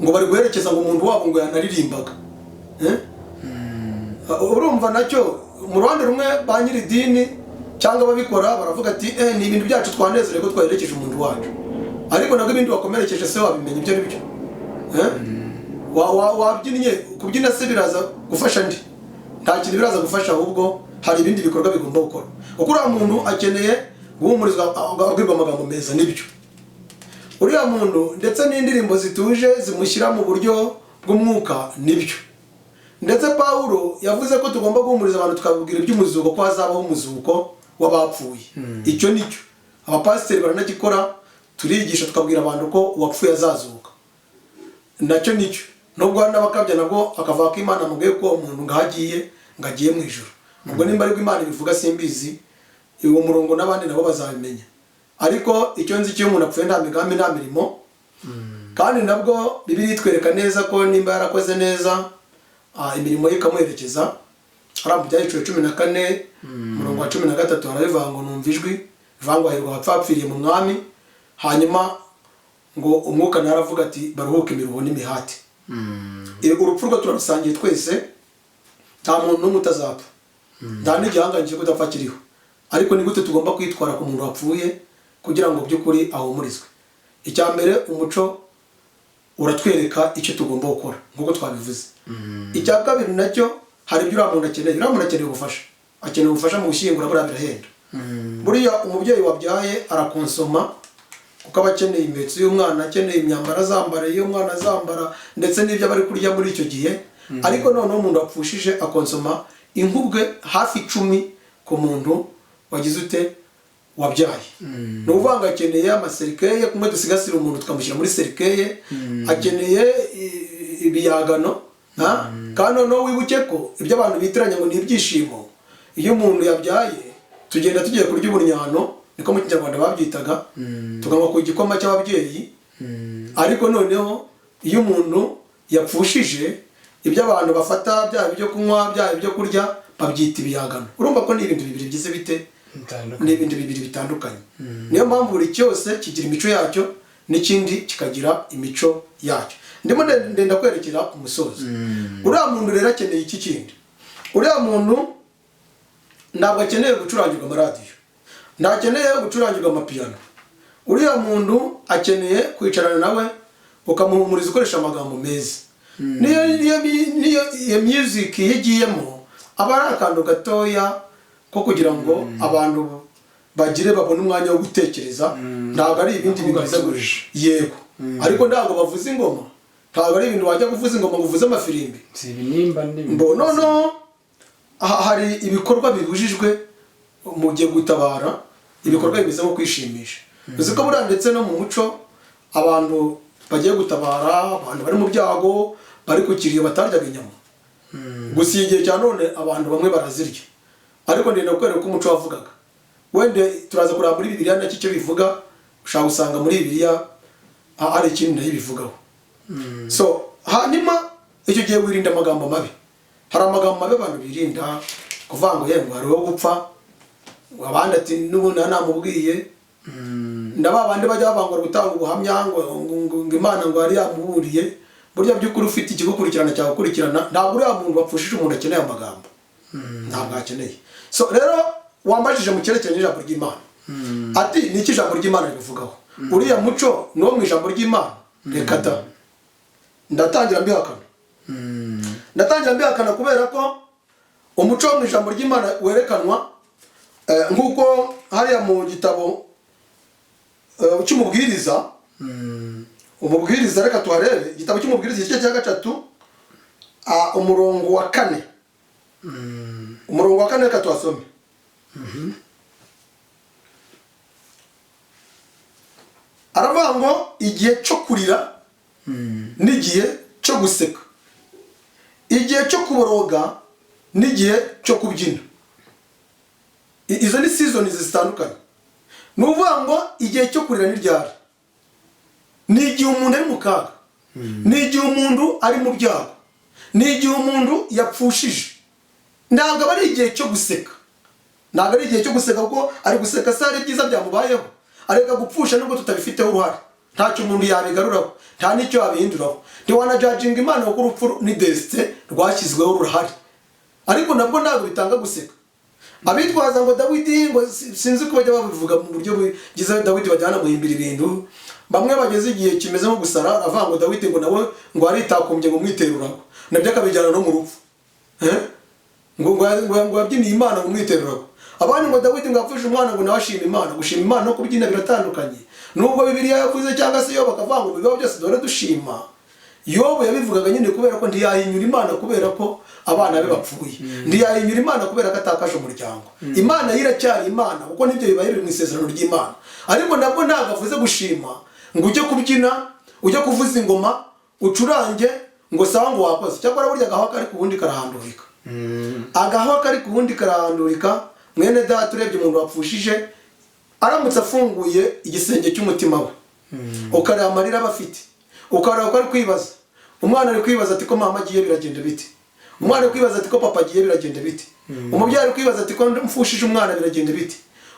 ngo bari guherekeza ngo umuntu wabo ngo yanaririmbaga. Eh? Urumva nacyo mu ruhande rumwe ba nyiri idini cyangwa ababikora baravuga ati: "Eh, ni ibintu byacu, twanezerewe ko twaherekeje umuntu wacu." Ariko nabwo ibindi wakomerekeje se wabimenya ibyo ari byo? Eh? Wabyinnye, kubyina se biraza gufasha ndi? Nta kintu biraza gufasha, ahubwo hari ibindi bikorwa bigomba gukora, kuko uriya muntu akeneye guhumurizwa, abwirwa amagambo meza. Nibyo, uriya muntu ndetse n'indirimbo zituje zimushyira mu buryo bw'umwuka, nibyo. Ndetse Pawulo yavuze ko tugomba guhumuriza abantu, tukababwira iby'umuzuko, ko hazabaho umuzuko w'abapfuye. Icyo nicyo abapasiteri baranagikora, turigisha tukabwira abantu ko uwapfuye azazuka. Nacyo nicyo, nubwo hari n'abakabya nabwo akavuga ko Imana amubwiye ko uwo muntu ngaho agiye, ngo agiye mu ijuru. Ubwo nimba ariko Imana ibivuga simbizi, uwo murongo n'abandi nabo bazabimenya. Ariko icyo nzi cyo, umuntu apfuye nta migambi, nta mirimo. Kandi nabwo Bibiliya itwereka neza ko nimba yarakoze neza, imirimo ye ikamuherekeza. Hariya mu Byahishuwe 14, umurongo wa 13, harabivuga ngo: "Numva ijwi rivuga ngo: 'Hahirwa abapfapfiriye mu Mwami.' Hanyuma ngo Umwuka nawe aravuga ati: 'Baruhuke imiruho n'imihati.'" Urupfu rwo turarusangiye twese, nta muntu n'umwe utazapfa, nta n'igihangange cyo kudapfa kiriho. Ariko ni gute tugomba kwitwara ku muntu wapfuye kugira ngo by'ukuri ahumurizwe? Icya mbere, umuco uratwereka icyo tugomba gukora nk'uko twabivuze. Icya kabiri nacyo, hari ibyo uriya muntu akeneye. Uriya muntu akeneye ubufasha, akeneye ubufasha mu gushyingura. Buriya birahenda. Buriya umubyeyi wabyaye arakonsoma, kuko aba akeneye impetso y'umwana, akeneye imyambaro azambara, iyo umwana azambara, ndetse n'ibyo aba ari kurya muri icyo gihe. Ariko noneho umuntu wapfushije akonsoma inkubwe hafi 10 ku muntu wagize ute, wabyaye. Ni ukuvuga ngo akeneye amacercueil, kumwe dusigasira umuntu tukamushyira muri cercueil. Akeneye ibiyagano, ha? Kandi noneho wibuke ko ibyo abantu bitiranya ngo ni ibyishimo, iyo umuntu yabyaye tugenda tugiye kurya uburyano, niko mu Kinyarwanda babyitaga, tukanywa ku gikoma cy'ababyeyi. Ariko noneho iyo umuntu yapfushije, ibyo abantu bafata, byaba ibyo kunywa, byaba ibyo kurya, babyita ibiyagano. Urumva ko ni ibintu bibiri byize bite? Bitandukanye. Ni ibintu bibiri bitandukanye. Niyo mpamvu buri cyose kigira imico yacyo, n'ikindi kikagira imico yacyo. Ndimo ndenda kwerekera ku musozo. Uriya muntu rero akeneye iki kindi? Uriya muntu ntabwo akeneye gucurangirwa amaradiyo, ntakeneye gucurangirwa amapiyano. Uriya muntu akeneye kwicarana nawe ukamuhumuriza ukoresha amagambo meza. Niyo iyo music iyo igiyemo, aba ari akantu gatoya ko kugira ngo abantu bagire, babone umwanya wo gutekereza. Ntabwo ari ibindi bintu biza Gatuje. Yego, ariko ntabwo bavuza ingoma, ntabwo ari ibintu wajya kuvuza ingoma ngo uvuze amafirimbi. Si ibinimba n'ibindi. Mbo noneho hari ibikorwa bibujijwe mu gihe gutabara, ibikorwa bimeze nko kwishimisha. Uzi ko buriya ndetse no mu muco, abantu bagiye gutabara, abantu bari mu byago, bari ku kiriyo, bataryaga inyama. Gusa igihe cya none abantu bamwe barazirya. Ariko ndenda kukwereka uko umuco wavugaga. Wenda turaza kureba muri Bibiliya nacyo icyo bivuga. Ushobora gusanga muri Bibiliya hari ikindi nayo ibivugaho. So hanyuma icyo gihe wirinda amagambo mabi. Hari amagambo mabi abantu birinda kuvuga ngo: "Yewe, ngo hari uwo gupfa." Abandi ati: "N'ubundi namubwiye." Na ba bandi bajya bavangura gutanga ubuhamya ngo Imana ngo yari yamuburiye. Burya by'ukuri ufite ikigukurikirana cyagukurikirana. Ntabwo uriya muntu wapfushije umuntu akeneye amagambo, ntabwo akeneye. So rero wambajije mu cyerekeranye n'ijambo ry'Imana, ati: "Ni iki ijambo ry'Imana ribivugaho? Uriya muco ni uwo mu ijambo ry'Imana?" Reka da, ndatangira mbihakana. Ndatangira mbihakana kubera ko umuco wo mu ijambo ry'Imana werekanwa nk'uko hariya mu gitabo cy'umubwiriza. Umubwiriza, reka tuharebe igitabo cy'umubwiriza, igice cya 3, umurongo wa 4. Umurongo wa 4, reka tuhasome. Aravuga ngo igihe cyo kurira n'igihe cyo guseka, igihe cyo kuboroga n'igihe cyo kubyina. Izo ni seasons zitandukanye. Ni ukuvuga ngo igihe cyo kurira ni ryari? Ni igihe umuntu ari mu kaga, ni igihe umuntu ari mu byago, ni igihe umuntu yapfushije. Ntabwo aba ari igihe cyo guseka, ntabwo ari igihe cyo guseka, kuko ari guseka se hari ibyiza byamubayeho? Areka gupfusha nubwo tutabifiteho uruhare, ntacyo umuntu yabigaruraho, nta n'icyo yabihinduraho. Ntiwanajajinga Imana kuko urupfu ni destin rwashyizweho, rurahari, ariko nabwo ntabwo bitanga guseka. Abitwaza ngo Dawidi, ngo sinzi ko bajya babivuga mu buryo bwiza, Dawidi bajyana muhimbira ibintu. Bamwe bageze igihe kimeze nko gusara, aravuga ngo Dawidi ngo nawe ngo aritakumbye ngo mwiterurago, nabyo akabijyana no mu rupfu. Ngo yabyiniye Imana ngo mwiterurago. Abandi ngo Dawidi ngo apfushe umwana ngo nawe ashima Imana. Gushima Imana no kubyina biratandukanye. Nubwo Bibiliya yavuze cyangwa se yo bakavuga ngo bibaho byose duhora dushima, Yobu yabivugaga nyine kubera ko ntiyahinyura Imana kubera ko abana be bapfuye, ntiyahinyura Imana kubera ko atakaje umuryango. Imana yo iracyari Imana, kuko nibyo bibaye biri mu isezerano ry'Imana. Ariko nabwo ntabwo avuze gushima ngo ujye kubyina, ujye kuvuza ingoma, ucurange ngo sawa ngo wakoze. Cyakora burya agahwa kari ku wundi karahandurika, agahwa kari ku wundi karahandurika. Mwene data, urebye umuntu wapfushije aramutse afunguye igisenge cy'umutima we, ukareba amarira aba afite, ukareba ko ari kwibaza, umwana ari kwibaza ati ko mama agiye biragenda bite, umwana ari kwibaza ati ko papa agiye biragenda bite, umubyeyi ari kwibaza ati ko mfushije umwana biragenda bite,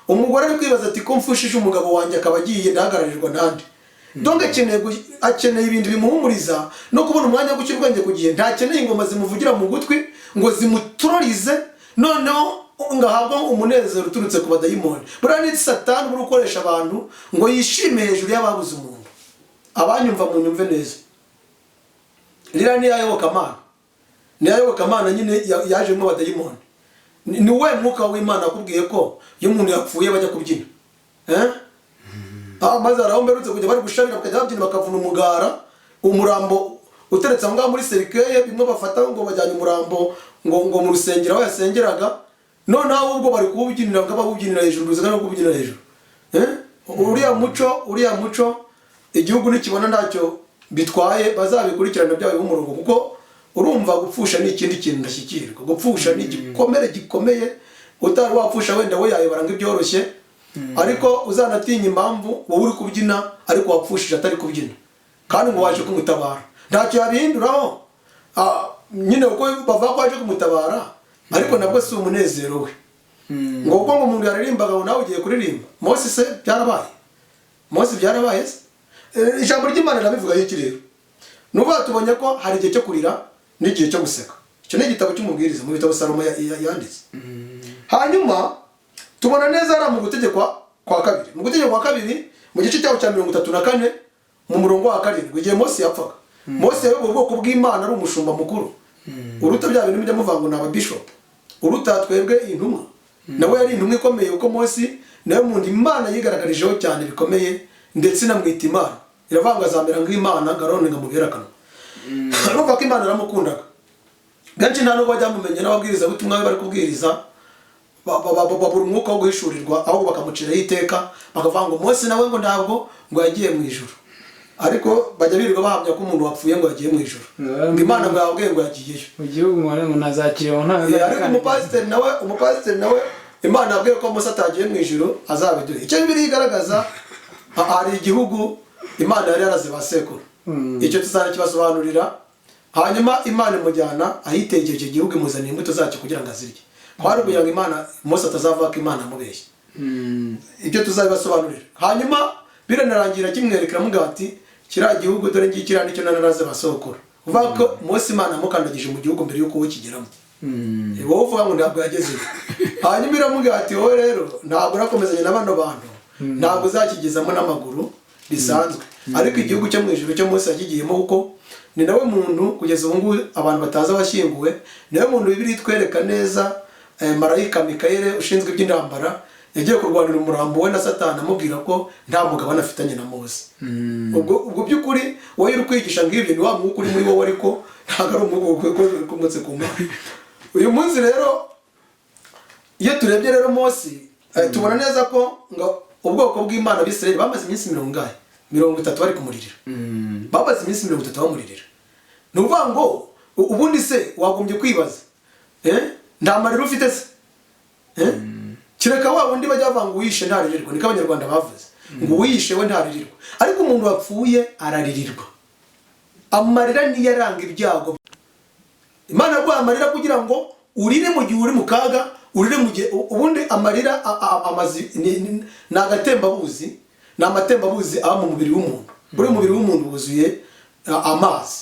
umugore ari kwibaza ati ko mfushije umugabo wanjye akaba agiye ndahagararirwa nande. Donc akeneye ibintu bimuhumuriza no kubona umwanya wo gushyira ubwenge ku gihe. Ntakeneye ingoma zimuvugira mu gutwi ngo zimuturorize, noneho ngo ahabwe umunezero uturutse ku badayimoni. Buriya ni Satani uri ukoresha abantu ngo yishime hejuru y'ababuze umuntu. Abanyumva munyumve neza, ririya ni iyobokamana, ni iyobokamana nyine yajemo abadayimoni. Ni we mwuka w'Imana akubwiye ko iyo umuntu yapfuye bajya kubyina? Maze hari aho mperutse kujya bari gushabira, bakajya babyina, bakavuna umugara, umurambo uteretse aho ngaho muri cercueil. Bimwe bafata ngo bajyanye umurambo ngo mu rusengero aho yasengeraga, noneho ahubwo bari kuwubyinira, ngo bawubyinira hejuru, bizaga no kuwubyinira hejuru. Uriya muco igihugu nikibona ntacyo bitwaye, bazabikurikirana byaba umurongo, kuko urumva gupfusha ni ikindi kintu ndashyikirwa. Gupfusha ni igikomere gikomeye. Utari wapfusha wenda we yayobora ngo ibyoroshye, ariko uzanatinya impamvu wowe uri kubyina ariko wapfushije atari kubyina, kandi ngo waje kumutabara, ntacyo yabihinduraho. Nyine uko bavuga ko waje kumutabara, ariko nabwo si umunezero we, ngo kuko ngo umuntu yaririmbaga ngo nawe ugiye kuririmba. Mose se byarabaye? Mose byarabaye se? Ijambo ry'Imana rirabivuga iki rero? Nuvuga tubonye ko hari igihe cyo kurira n'igihe cyo guseka. Icyo ni igitabo cy'umubwiriza mu bitabo Salomo yanditse. Hanyuma tubona neza hariya mu gutegekwa kwa kabiri, mu gutegekwa kwa kabiri, mu gice cyaho cya 34, mu murongo wa 7, igihe Mose yapfaga. Mose yayoboye ubwoko bw'Imana ari umushumba mukuru, uruta bya bintu mujya muvuga ngo ni ababishopu, uruta twebwe intumwa. Nawe yari intumwa ikomeye, kuko Mose nawe muntu Imana yigaragarijeho cyane bikomeye, ndetse inamwita Imana, iravuga ngo azamera nk'Imana, ngo Aroni ngo amubere akanwa. Urumva ko Imana yaramukundaga. Benshi nta nubwo bajya bamumenya, n'ababwirizabutumwa be bari kubwiriza babura umwuka wo guhishurirwa, ahubwo bakamuciraho iteka, bakavuga ngo Mose nawe ngo ntabwo ngo yagiye mu ijuru. Ariko bajya birirwa bahamya ko umuntu wapfuye ngo yagiye mu ijuru, ngo Imana ngo yababwiye ngo yagiyeyo. Mu gihugu ngo ntazakiriho. Ariko umupasiteri nawe Imana yabwiye ko Mose atagiye mu ijuru, azabiduhe. Icyo Bibiliya igaragaza, hari igihugu Imana yari yaraze ba sekuru, icyo tuzanakibasobanurira. Hanyuma Imana imujyana ahitegeye icyo gihugu, imuzanira imbuto zacyo kugira ngo azirye, kwari kugira ngo Imana Mose atazavuga ko Imana amubeshye. Ibyo tuzabibasobanurira. Hanyuma biranarangira kimwereka, iramubwira ati kiriya gihugu dore ngiki, kiriya nicyo nararaze basokora. Uvuga ko Mose Imana yamukandagije mu gihugu mbere y'uko ukigeramo, wowe uvuga ngo ntabwo yagezeyo. Hanyuma iramubwira ati wowe rero ntabwo urakomezanya na bano bantu, ntabwo uzakigezamo n'amaguru bisanzwe. Ariko igihugu cyo mu ijuru cyo Mose yakigiyemo, kuko ni nawe muntu kugeza ubu ngubu abantu batazi abashyinguwe, niwe muntu Bibiliya itwereka neza, marayika Mikayeli ushinzwe iby'intambara. Yagiye kurwanira umurambo we na Satani, amubwira ko nta mugabane afitanye na Mose. Ubwo by'ukuri wowe uri kwigisha ng'ibyo, ni wa mwuka uri muri wowe, ariko ntabwo ari umwuka ukomotse ku Mana. Uyu munsi rero, iyo turebye rero Mose, tubona neza ko ngo ubwoko bw'Imana, Abisirayeli, bamaze iminsi mirongo ingahe? 30 bari kumuririra. Bamaze iminsi 30 bamuririra. Ni ukuvuga ngo ubundi se wagombye kwibaza, nta marira ufite se? Kereka wa wundi bajya bavuga ngo uwishe ntaririrwa. Niko Abanyarwanda bavuze ngo uwishe we ntaririrwa, ariko umuntu wapfuye araririrwa. Amarira niyo aranga ibyago. Imana yaguhaye amarira kugira ngo urire mu gihe uri mu kaga, urire mu gihe ubundi amarira amazi ni agatembabuzi, ni amatembabuzi aba mu mubiri w'umuntu. Buri mubiri w'umuntu wuzuye amazi.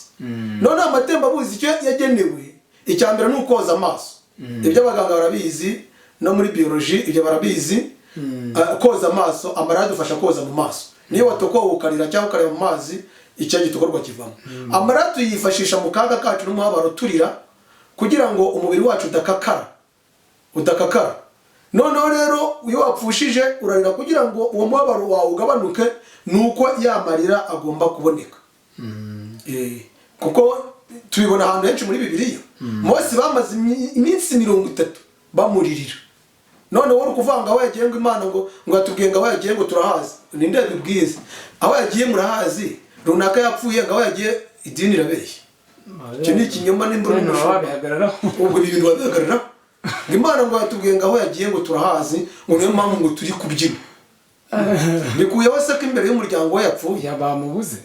None amatembabuzi icyo yagenewe, icya mbere ni ukoza amaso. Ibyo abaganga barabizi, no muri biology ibyo barabizi. Koza amaso, amarira adufasha koza mu maso. Niyo watokowe ukarira cyangwa ukareba mu mazi, icyo gitokorwa kivamo. Amarira tuyifashisha mu kaga kacu n'umubabaro, turira kugira ngo umubiri wacu udakakara, udakakara. Noneho rero iyo wapfushije urarira kugira ngo uwo mubabaro wawe ugabanuke, ni uko ya marira agomba kuboneka. Kuko tubibona ahantu henshi muri Bibiliya. Mose bamaze iminsi 30 bamuririra. None wowe uri kuvuga ngo aho yagiye, ngo Imana ngo yatubwiye ngo aho yagiye ngo turahazi. Ninde yabibwiye? Aho yagiye murahazi? Runaka yapfuye, ngo aho yagiye, idini irabeshya. Icyo ni ikinyoma n'imbura None n'umushumba. wabihagararaho? Ubwo ibi bintu babihagararaho, ngo Imana ngo yatubwiye ngo aho yagiye ngo turahazi, ngo niyo mpamvu ngo turi kubyina. Bikuyeho se ko imbere y'umuryango we yapfuye? Ya, bamubuze.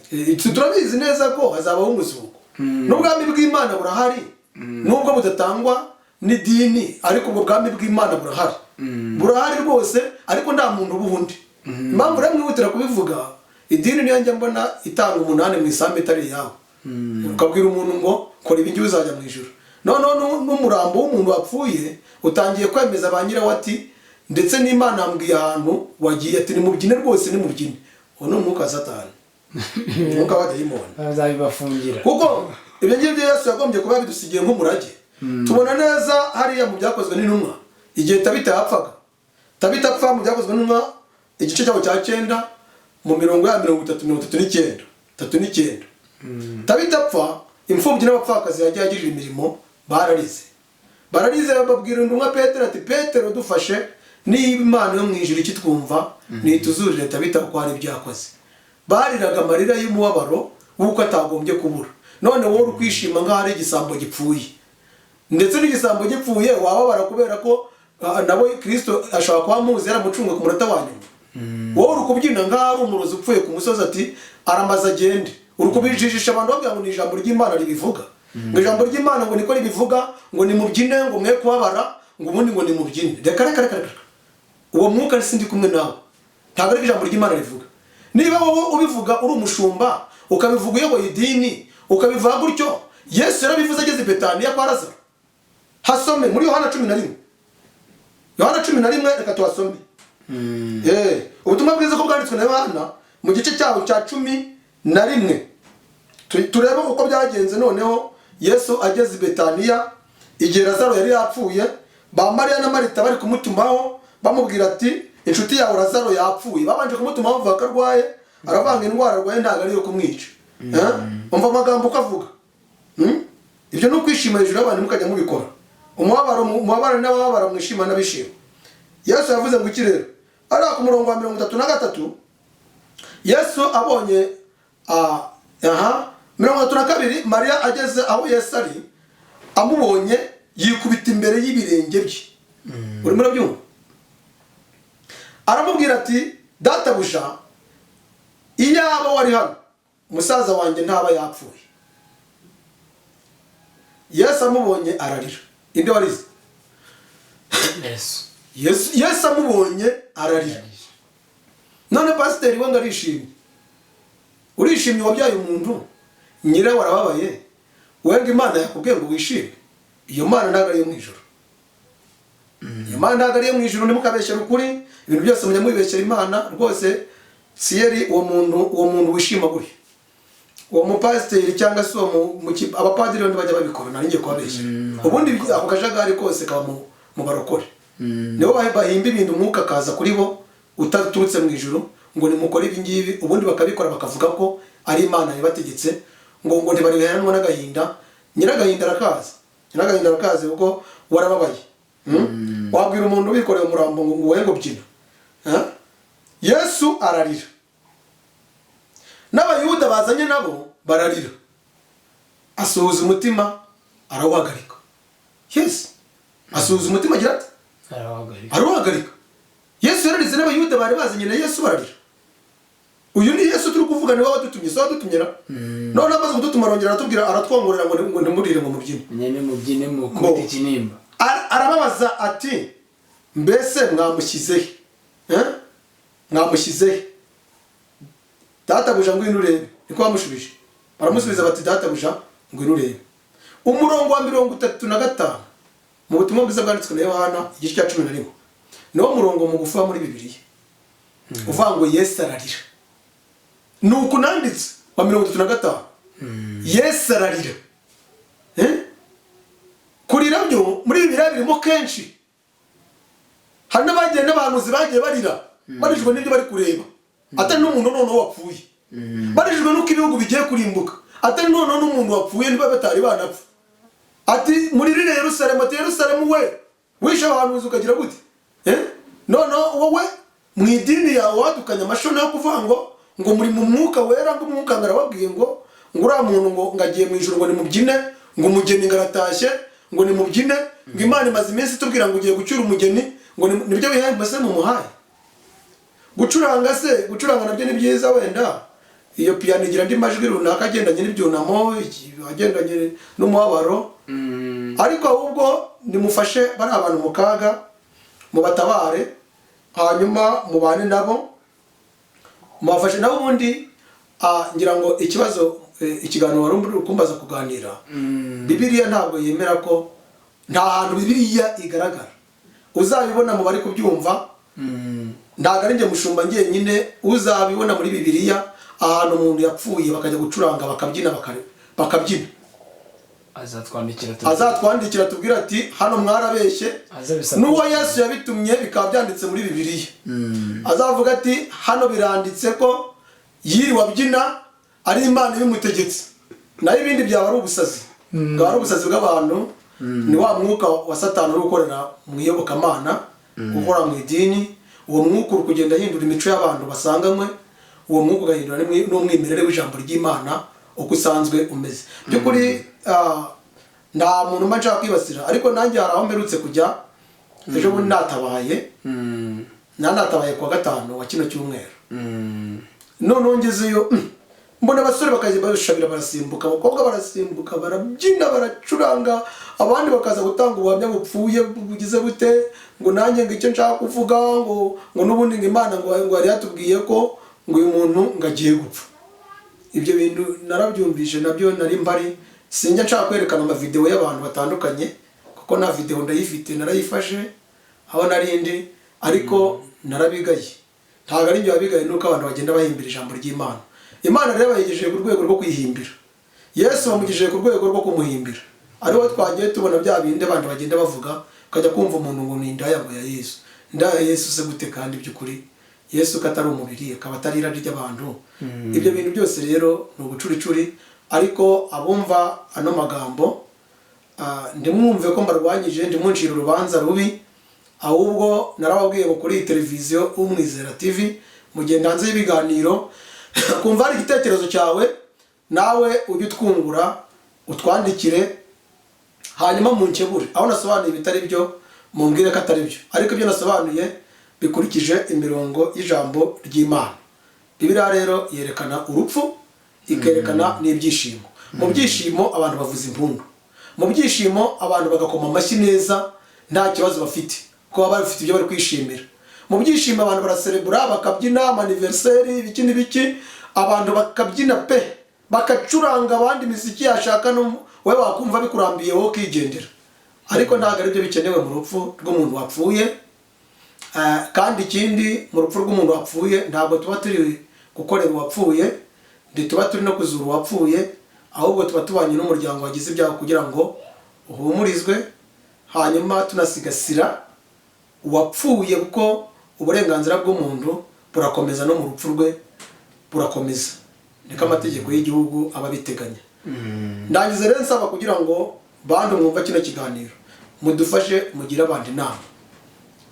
Turabizi neza ko hazabaho umuzuko n'ubwami bw'Imana burahari, nubwo budatangwa n'idini, ariko ubwo bwami bw'Imana burahari, burahari rwose, ariko nta muntu ubuha undi. Impamvu rero mwihutira kubivuga, idini niyo njya mbona itanga umunani mu isambu itari iyawe, ukabwira umuntu ngo kora ibi ngibi uzajya mu ijuru. Noneho n'umurambo w'umuntu wapfuye utangiye kwemeza ba nyirawo ati ndetse n'Imana yambwiye ahantu wagiye, ati nimubyine rwose, nimubyine. Uwo ni umwuka wa Satani, umwuka wa dayimoni. Bazabibafungira. Kuko ibyo ngibyo Yesu yagombye kuba yabidusigiye nk'umurage. Tubona neza hariya mu Byakozwe n'Intumwa, igihe Tabita yapfaga. Tabita apfa, mu Byakozwe n'Intumwa igice cyaho cya 9, mu mirongo ya 30, 39, 39, Tabita apfa, imfubyi n'abapfakazi yagiye agirira imirimo bararize, bararize, babwira intumwa Petero ati: "Petero, dufashe, niba Imana yo mu ijuru ikitwumva, ntituzurire Tabita kuko hari ibyo yakoze." Bariraga amarira y'umubabaro w'uko atagombye kubura. None wowe uri kwishima nk'aho ari igisambo gipfuye. Ndetse n'igisambo gipfuye wababara, kubera ko nawe Kirisito ashobora kuba amuzi, yaramucunga ku munota wa nyuma. Wowe uri kubyina nk'aho ari umurozi upfuye ku musozi, ati aramaze agende. Uri kubijijisha abantu, babwira ngo ni ijambo ry'Imana ribivuga, ngo ijambo ry'Imana ngo niko ribivuga, ngo nimubyine, ngo mwe kubabara, ngo ubundi ngo nimubyine. Reka, reka, reka, reka, uwo mwuka sindi kumwe nawe. Ntabwo ari ijambo ry'Imana rivuga. Niba wowe ubivuga uri umushumba, ukabivuga uyoboye idini, ukabivuga gutyo, Yesu yarabivuze ageze i Betaniya kwa Lazaro. Hasome muri Yohana 11, Yohana 11, reka tuhasome. Ubutumwa bwiza ko bwanditswe na Yohana, mu gice cyaho cya 11, turebe uko byagenze. Noneho Yesu ageze i Betaniya, igihe Lazaro yari yapfuye, ba Mariya na Marita bari kumutumaho, bamubwira ati: "Inshuti yawe Lazaro yapfuye." Babanje kumutumaho bavuga ko arwaye, aravanga indwara arwaye ntabwo ari iyo kumwica. Umva amagambo uko avuga. Ibyo ni ukwishima hejuru y'abantu, mukajya mubikora. Umubabaro mubabara n'ababara, mwishima n'abishima. Yesu yavuze ngo iki rero? Ariya ku murongo wa 33, Yesu abonye aha 32, Mariya ageze aho Yesu ari, amubonye yikubita imbere y'ibirenge bye. Urimo urabyumva? Aramubwira ati: "Databuja, iyaba wari hano, musaza wanjye ntaba yapfuye." Yesu amubonye ararira. Inde warize? Yesu. Yesu amubonye ararira. None pasiteri we ngo arishimye. Urishimye wabyaye umuntu, nyirawe arababaye, wenda Imana yakubwiye ngo wishime. Iyo Mana ntabwo ari iyo mu ijuru, iyo Mana ntabwo ari iyo mu ijuru. Ntimukabeshyere ukuri, ibintu byose mujya mubibeshyera Imana rwose. Siyeri uwo muntu wishima gutya, uwo mupasiteri cyangwa se uwo abapadiri bo ntibajya babikora, nari ngiye kubabeshyera. Ubundi ako kajagari kose kaba mu barokore. Nibo bahimba ibintu, umwuka akaza kuri bo utaturutse mu ijuru, ngo nimukore ibi ngibi, ubundi bakabikora bakavuga ko ari Imana yabategetse, ngo ntibariheranwa n'agahinda. Nyiragahinda arakaza, nyiragahinda arakaza, kuko warababaye. Wabwira umuntu wikoreye umurambo ngo wowe ngo byina? Eh? Yesu ararira, n'Abayuda bazanye nabo bararira. Asuhuza umutima, arawuhagarika. Yesu asuhuza umutima, agira ati Arahagarika. Arawuhagarika. Yesu yararize, n'Abayuda bari bazanye na Yesu bararira. Uyu ni Yesu turi kuvuga, niwe wadutumye. Si wadutumye ra? None amaze kudutuma, arongera aratubwira, aratwongorera ngo ntimurire, ngo mubyine. Nyine mubyine, mukubite ikinimba. Arababaza ati: "Mbese mwamushyize he? Eh? Mwamushyize he?" "Databuja, ngwino urebe," niko bamushubije. Baramusubiza bati: "Databuja, ngwino urebe." Umurongo wa 35 mu butumwa bwiza bwanditswe na Yohana, igice cya 11, niwo murongo mugufi wa muri Bibiliya uvuga ngo Yesu ararira. Ni uku nanditse, wa 35: Yesu ararira. Eh? Kurira byo muri Bibiliya birimo kenshi. Hari n'abagiye, n'abahanuzi bagiye barira, barijwe n'ibyo bari kureba, atari n'umuntu noneho wapfuye, barijwe n'uko ibihugu bigiye kurimbuka, atari noneho n'umuntu wapfuye, niba batari banapfa. Ati: "Muririre Yerusalemu." Ati: "Yerusalemu we, wishe abahanuzi ukagira gute?" Eh? Noneho wowe mu idini yawe wadukanye amashoni yo kuvuga ngo muri mu mwuka wera, ngo umwuka ngo arababwiye ngo uriya muntu ngo agiye mu ijuru, ngo nimubyine, ngo umugeni ngo aratashye, ngo nimubyine, ngo Imana imaze iminsi itubwira ngo ugiye gucyura umugeni, ngo nibyo bihembo se mumuhaye? Gucuranga se, gucuranga nabyo ni byiza. Wenda iyo piyano igira andi majwi runaka agendanye n'ibyunamo, agendanye n'umubabaro, ariko ahubwo nimufashe bari abantu mu kaga, mubatabare, hanyuma mubane nabo, mubafashe nabo. Ubundi ngira ngo ikibazo, ikiganiro wari uri kumbaza kuganira, Bibiliya ntabwo yemera ko, nta hantu Bibiliya igaragara uzabibona mu bari kubyumva. Ntabwo ari njye mushumba njyenyine uzabibona muri Bibiliya ahantu umuntu yapfuye bakajya gucuranga, bakabyina, bakabyina. Azatwandikira. Azatwandikira tubwire ati: "Hano mwarabeshye." Azabisaba. N'uwo Yesu yabitumye bikaba byanditse muri Bibiliya, azavuga ati: "Hano biranditse ko yiriwe abyina ari Imana ibimutegetse." Naho ibindi byaba ari ubusazi, bwaba ari ubusazi bw'abantu. Ni wa mwuka wa Satani uri gukorera mu iyobokamana, gukora mu idini. Uwo mwuka uri kugenda ahindura imico y'abantu basanganywe. Uwo mwuka ugahindura n'umwimerere w'ijambo ry'Imana uko usanzwe umeze. By'ukuri nta muntu mba nshaka kwibasira, ariko nanjye hari aho mperutse kujya ejo bundi natabaye, natabaye kuwa gatanu wa kino cyumweru. Noneho ngezeyo, mbona abasore bakajya bashabira, barasimbuka, abakobwa barasimbuka, barabyina, baracuranga, abandi bakaza gutanga ubuhamya bupfuye bugize bute, ngo nanjye ngo icyo nshaka kuvuga ngo n'ubundi ngo Imana ngo yari yatubwiye ko ngo uyu muntu ngo agiye gupfa. Ibyo bintu narabyumvise, nabyo nari mbari. Sinjya nshaka kwerekana amavidewo y'abantu batandukanye, kuko nta videwo ndayifite, narayifashe aho narindi, ariko narabigaye. Ntabwo ari ibyo wabigaye, nuko abantu bagenda bahimbira ijambo ry'Imana. Imana rero bayigejeje ku rwego rwo kuyihimbira, Yesu bamugejeje ku rwego rwo kumuhimbira, ariho twagiye tubona bya bindi abantu bagenda bavuga, ukajya kumva umuntu ngo ni indaya ngo ya Yesu. Indaya ya Yesu se gute, kandi by'ukuri Yesu ko atari umubiri, akaba atari irari ry'abantu? Ibyo bintu byose rero ni ubucuricuri. Ariko abumva ano magambo, ndimwumve ko mbarwanyije, ndimuncira urubanza rubi. Ahubwo narababwiye ngo kuri iyi televiziyo Umwizera TV, mu gihe ndanze ibiganiro, kumva hari igitekerezo cyawe, nawe ujye utwungura, utwandikire, hanyuma munkebure aho nasobanuye ibitari byo, mumbwire ko atari byo. Ariko ibyo nasobanuye bikurikije imirongo y'ijambo ry'Imana. Bibiliya rero yerekana urupfu, ikerekana n'ibyishimo. Mu byishimo abantu bavuza impundu, mu byishimo abantu bagakoma amashyi neza, nta kibazo bafite, kuko baba bafite ibyo bari kwishimira. Mu byishimo abantu baraserebura, bakabyina, ama anniversaire, ibiki n'ibiki, abantu bakabyina pe, bakacuranga abandi imiziki yashaka, no wowe wakumva bikurambiye wowe ukigendera. Ariko ntabwo aribyo bikenewe mu rupfu rw'umuntu wapfuye. Kandi ikindi, mu rupfu rw'umuntu wapfuye ntabwo tuba turi gukorera uwapfuye, ntituba turi no kuzura uwapfuye, ahubwo tuba tubanye n'umuryango wagize ibyago kugira ngo uhumurizwe, hanyuma tunasigasira Uwapfuye, kuko uburenganzira bw'umuntu burakomeza no mu rupfu rwe burakomeza, niko amategeko y'igihugu aba abiteganya. Ndangiza rero nsaba kugira ngo bantu mwumva kino kiganiro mudufashe, mugire abandi inama.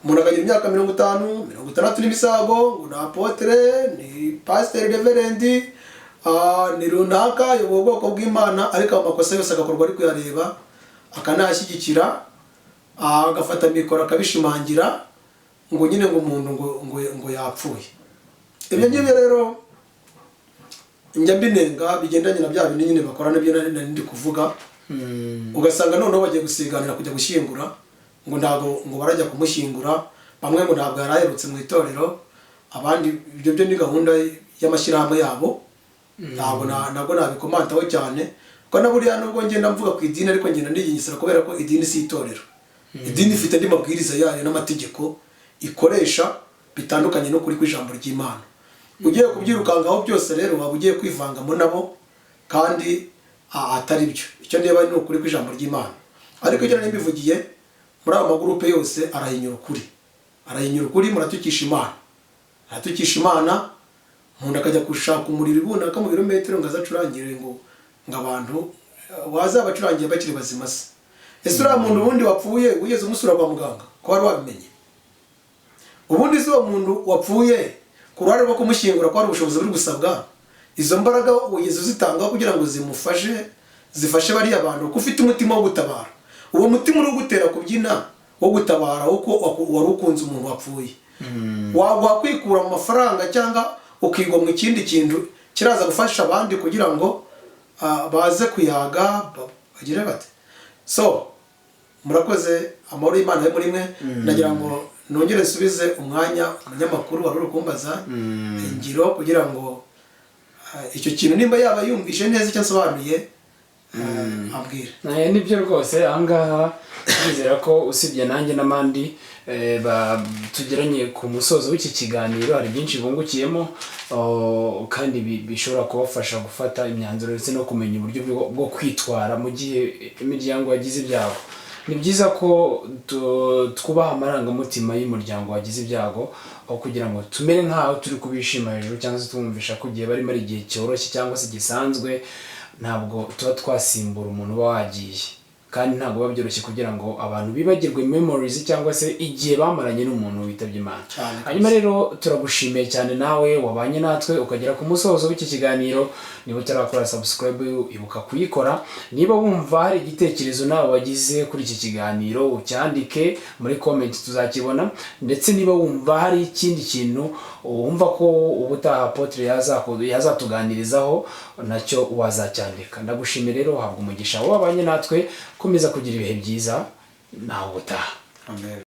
Umuntu akagira imyaka 50, 60 n'imisago, ngo ni apôtre, ni pasiteri, reverend, ni runaka, ayoboye ubwoko bw'Imana, ariko ayo makosa yose agakorwa ari kuyareba, akanayashyigikira, agafata mikoro akabishimangira, ngo nyine ngo umuntu ngo yapfuye. Ibyo ngibyo rero njya mbinenga, bigendanye na bya bindi nyine bakora, nibyo nari ndi kuvuga. Ugasanga noneho bagiye gusiganira kujya gushyingura, ngo ntabwo ngo barajya kumushyingura, bamwe ngo ntabwo yari aherutse mu itorero, abandi ibyo byo ni gahunda y'amashyirahamwe yabo. Ntabwo ntabwo nabikomantaho cyane, kuko na buriya nubwo ngenda mvuga ku idini, ariko ngenda nigengesera, kubera ko idini si itorero. Idini ifite andi mabwiriza yayo n'amategeko ikoresha bitandukanye n'ukuri kw'ijambo ry'Imana. Ugiye kubyirukangaho byose rero waba ugiye kwivangamo nabo, kandi atari byo. Icyo ndeba ni ukuri kw'ijambo ry'Imana. Ariko icyo nari mbivugiye, muri ayo magurupe yose arahinyura ukuri, arahinyura ukuri. Muratukisha Imana, aratukisha Imana. Umuntu akajya gushaka umuriro ibunaka mu birometero ngo aze acurangire ngo abantu wazabacurangiye bakiri bazima se? Ese uriya muntu ubundi wapfuye wigeze umusura kwa muganga ko wari wabimenye? Ubundi si uwo muntu wapfuye, ku ruhare rwo kumushyingura ko hari ubushobozi buri gusabwa, izo mbaraga wigeze uzitanga kugira ngo zimufashe, zifashe bariya bantu? Ko ufite umutima wo gutabara, uwo mutima uri gutera kubyina wo gutabara uko wari ukunze umuntu wapfuye, wakwikura mu mafaranga cyangwa ukigomwa ikindi kintu kiraza gufasha abandi kugira ngo baze kuyaga, bagire bate? So murakoze, amahoro y'Imana ari muri mwe. Ndagira ngo nongere nsubize umwanya umunyamakuru wari uri kumbaza ingiro, kugira ngo icyo kintu nimba yaba yumvishe neza icyo nsobanuye, ambwire. Nibyo rwose, ahangaha ndizera ko usibye nanjye n'abandi tugeranye ku musozo w'iki kiganiro, hari byinshi bungukiyemo, kandi bishobora kubafasha gufata imyanzuro ndetse no kumenya uburyo bwo kwitwara mu gihe imiryango yagize ibyago. Ni byiza ko twubaha amarangamutima y'umuryango wagize ibyago, aho kugira ngo tumere nk'aho turi kubishima hejuru cyangwa se tumvisha ko igihe barimo ari igihe cyoroshye cyangwa se gisanzwe. Ntabwo tuba twasimbura umuntu uba wagiye, kandi ntabwo biba byoroshye kugira ngo abantu bibagirwe memories cyangwa se igihe bamaranye n'umuntu witabye Imana. Cyane. Hanyuma rero turagushimiye cyane nawe wabanye natwe ukagera ku musozo w'iki kiganiro. Niba utarakora subscribe, ibuka kuyikora. Niba wumva hari igitekerezo nawe wagize kuri iki kiganiro, ucyandike muri comment, tuzakibona. Ndetse niba wumva hari ikindi kintu wumva ko ubutaha apôtre yazatuganirizaho, nacyo wazacyandika. Ndagushimiye rero, uhabwa umugisha wowe wabanye natwe. Komeza kugira ibihe byiza, nawe ubutaha. Amen.